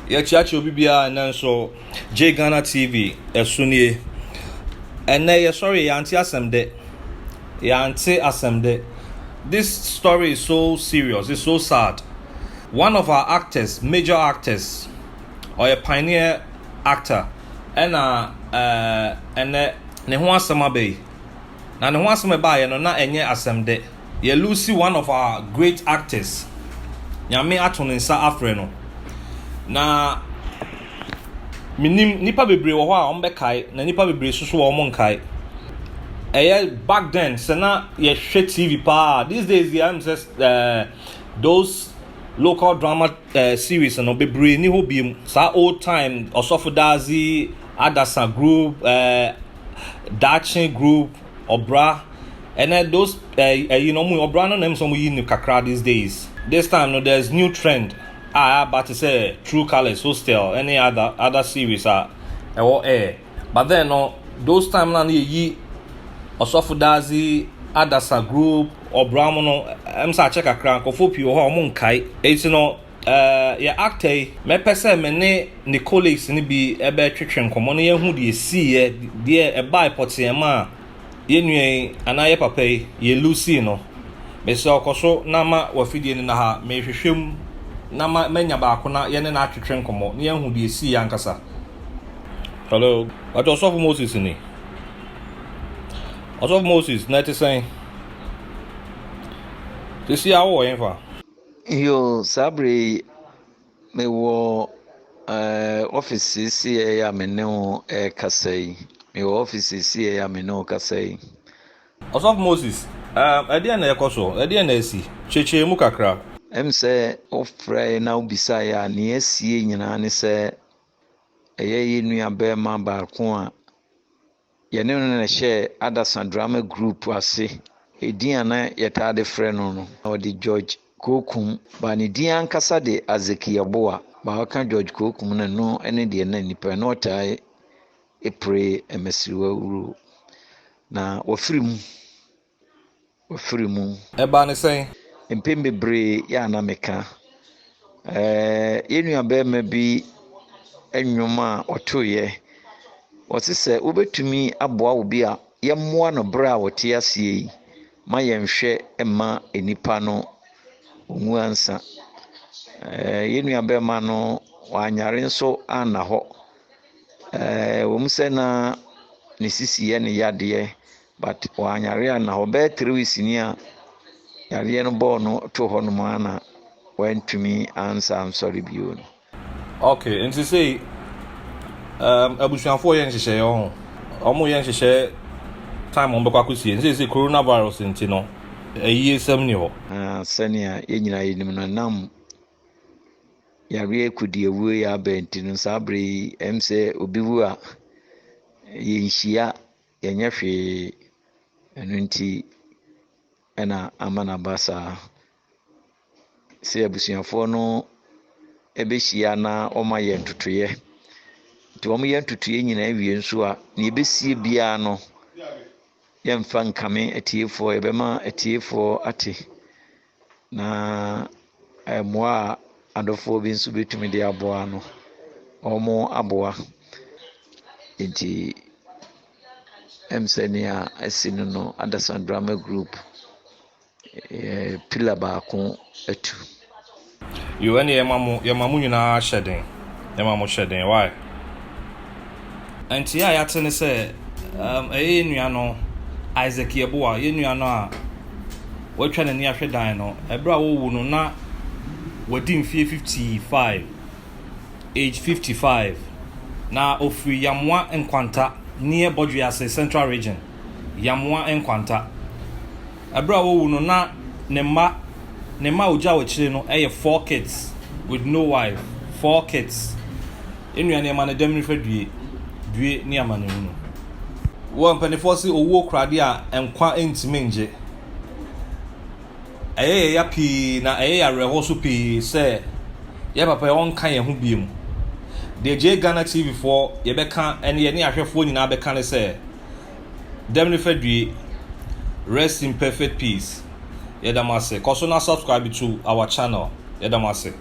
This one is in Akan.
Yɛkyeakyea obi biara ɛnɛ nso J Ghana TV ɛso nie. Ɛnɛ yɛsɔre yɛante asɛm dɛ. Yɛante asɛm dɛ. This story is so serious, it's so sad. One of our actors, major actors, ɔyɛ pioneer actor, ɛna ɛɛ ɛnɛ ne ho asɛm aba yi. Na ne ho asɛm ɛbaeɛ no na ɛnyɛ asɛm dɛ. Yɛ lose one of our great actors. Nyame ato ne nsa afrɛ no. Na menim nipa bebree wɔ hɔ a wɔbɛkae na nipa bebree nso so wɔ wɔn nkae. Ɛyɛ back then sɛ na yɛhwɛ TV paa these days deɛ ɛm sɛ those local drama series no bebree ni hɔ biem. Saa old time Ɔsɔfo Dazi, Adasa Group, Daakye Group, Ɔbra ɛnɛ those ɛyi no ɔmo Ɔbra no na ɛm sɛ ɔmo yi no kakra these days. This time no, there's new trend a aba te sɛ True Colours, Hostel ɛne other series a ɛwɔ air. But then no, those time na no yɛyi Ɔsɔfo Dazi, Adasa Group, Ɔbra mu no, ɛm sɛ akyɛ kakra nkɔfoɔ pii wɔ hɔ a ɔmo nkae. Eti no yɛ actor yi, mɛpɛ sɛ me ne ne colleagues no bi ɛbɛtwetwe nkɔmmɔ na yɛhu deɛ esiiɛ, deɛ ɛbaa pɔteɛ ma a yɛn nua yi anaa yɛ papa yi yɛ lose no. Mesɛ ɔkɔ so na ma wafidie no na ha mehwehwɛ mu na ma manya baako na yɛne no atwetwe nkɔmmɔ na yɛhu deɛ esiiɛ ankasa. Hello, ɔtɔ Ɔsɔfo Moses ni. Ɔsɔfo Moses, na ɛte sɛn sisi a wowɔ yɛn fa? Yo, saa bere yi mewɔ office seesei a me ne wo ɛrekasa yi. Mewɔ office seesei a me ne wo kasa yi. Ɔsɔfo Moses, ɛdeɛn na ɛkɔ so? Ɛdeɛn na asi? Kyerɛkyerɛ mu kakra. Ɛm sɛ wofrɛe na wobisaeɛ a, nea asie nyinaa ne sɛ ɛyɛ yɛn nua barima baako a yɛne no na ɛhyɛɛ Adasa Drama Group ase. Edin a na yɛtaa de frɛ no, ɔde George Kokum. Ba ne din ankasa de Isaac Yeboah. Ba ɔka George Kokum no, ɛno ne deɛ na nipa na ɔtaa epire mmasiriwa wuro. Na wafiri mu. Wafiri mu. Ɛbaa ne sɛn? Mpɛn bebree yɛ a na meka. Yɛn nua barima bi nnwom a ɔtoeɛ. Wɔse sɛ wobɛtumi aboa obi a, yɛmmoa no berɛ a wɔte aseɛ yi. Ma yɛnhwɛ mma nipa no onwu ansa. Yɛn nua barima no wanyare nso anna hɔ. Ɛwɔ mu sɛ na ne sisi yɛ ne yadeɛ, but wanyare anna hɔ. Bɛyɛ 3 weeks ni a yareɛ no bɔɔ no to hɔnom a na wantumi ansa ansɔre bio no. Okay, nti sei abusuafoɔ yɛ nhyehyɛeɛ ho, ɔmo yɛ nhyehyɛeɛ time ɔmo bɛkɔ akɔsie nti sɛ coronavirus nti no ɛyie sɛm ni hɔ. Na sɛnea yɛn nyinaa yɛnim no, nam yareɛ kodiawuo yi aba nti no, saa bere yi ɛm sɛ obi wu a, yɛnhyia, yɛnyɛ hwee. Ɛno nti ɛna ama n'aba saa sɛ abusuafoɔ no ɛbɛhyia na wɔayɛ ntotoeɛ. Nti wɔyɛ ntotoeɛ nyinaa wie nso a, nea ɛbɛsie biara no, yɛmfa nkame atiefoɔ, yɛbɛma atiefoɔ ate. Na mmoa a adɔfoɔ bi nso bɛtumi de aboa no, wɔn aboa. Nti ɛm sɛ nea asi no, Adasa Drama Group pillar baako atu. Yo, ɛne yɛma mo nyinaa hyɛ den, yɛma mo hyɛ den. Why nti a yɛate ne sɛ ɛyɛ yɛn nua no Isaac Yeboah, yɛn nua no a watwa n'ani ahwɛ dan no, ɛberɛ a wɔwu no na wadi mfeɛ 55, age 55, na ofiri Yamoa Nkwanta near Bɔdwease, Central Region, Yamoa Nkwanta. Ɛberɛ a wɔwu no na ne mma a ogya wɔ akyire no ɛyɛ four kids with no wife, four kids. Nnua nneɛma no dɛm nifa due due ne ama ne hunu wɔ mpanimfoɔ sɛ owuo korade a nkwa ntumi ngye. Ɛyɛ yɛ ya pii na ɛyɛ yɛ awerɛhoɔ so pii sɛ yɛ papa yɛ ɔnka yɛn ho bie mu deɛ. Gye Ghana TV foɔ yɛbɛka ɛne yɛne ahwɛfoɔ nyinaa bɛka ne sɛ dɛm nifa due, rest in perfect peace. Yɛda mo ase. Kɔ so na subscribe to our channel. Yɛda mo ase.